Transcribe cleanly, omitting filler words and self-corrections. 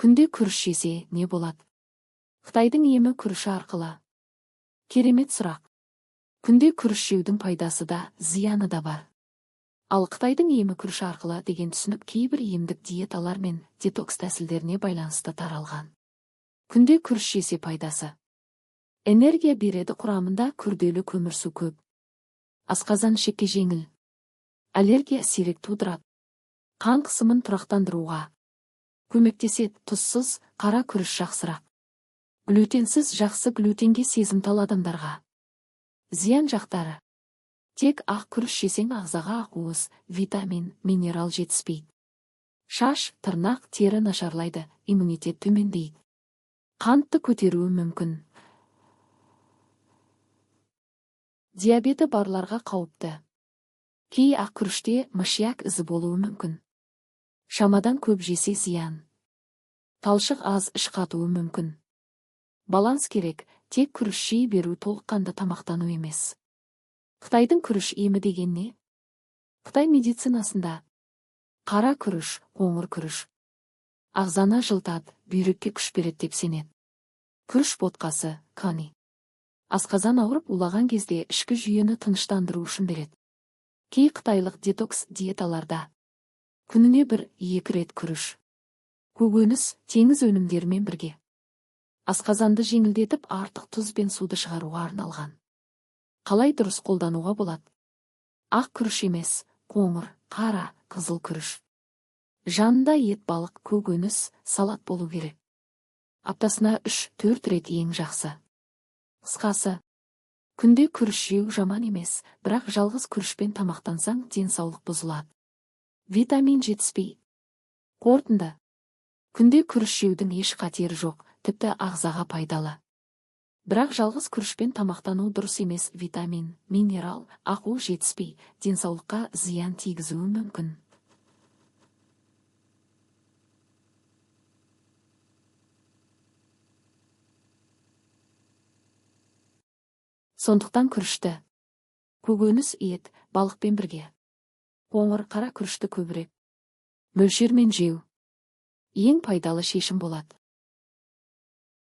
Күнде күріш жесе не болады? Қытайдың емі күріші арқылы. Керемет сұрақ. Күнде күріш жеудің пайдасы да, зияны да бар. Ал Қытайдың емі күріш арқылы деген түсінік кейбір емдік диеталар мен детокс тәсілдеріне байланысты таралған. Күнде күріш жесе пайдасы. Энергия береді, құрамында күрделі көмірсу көп. Асқазан ішекке жеңіл. Аллергия сирек тудырады. Қан қысымын тұрақтандыруға көмектеседі, тұзсыз қара күріш жақсырақ. Глютенсіз жақсы глютенге сезімтал адамдарға. Зиян жақтары. Тек ақ күріш жесең, ағзаға ақуыз, витамин, минерал жетіспейді. Шаш, тырнақ, тері нашарлайды, иммунитет төмендейді. Қантты көтеруі мүмкін. Диабеті барларға қауіпті. Кей ақ күріште мышьяк ізі болуы мүмкін. Шамадан көп жесе зиян. Талшық аз, іш қатуы мүмкін. Баланс керек, тек күріш жей беру толыққанды тамақтану емес. Қытайдың күріш емі деген не? Қытай медицинасында қара күріш, қоңыр күріш ағзаны жылытады, бүйрекке күш береді деп сенеді. Күріш ботқасы, кани. Асқазан ауырып, улаған кезде ішкі жүйені тыныштандыру үшін береді. Кей қытайлық детокс диеталарда күніне 1-2 рет күріш, көкөніс, теңіз өнімдерімен бірге асқазанды жеңілдетіп, артық тұз бен суды шығаруға арналған. Қалай дұрыс қолдануға болады? Ақ күріш емес, қоңыр, қара, қызыл күріш. Жанында ет, балық, көкөніс, салат болу керек. Аптасына 3-4 рет ең жақсы. Қысқасы, күнде күріш жеу жаман емес, бірақ жалғыз күрішпен тамақтансаң, денсаулық бұзылады. Витамин жетіспей. Қорытынды. Күнде күріш жеудің еш қатері жоқ, тіпті ағзаға пайдалы. Бірақ жалғыз күрішпен тамақтану дұрыс емес, витамин, минерал, ақуыз жетіспей, денсаулыққа зиян тигізуі мүмкін. Сондықтан күрішті көкөніс, ет, балықпен бірге қоңыр, қара күрішті көбірек мөлшермен жеу ең пайдалы шешім болады.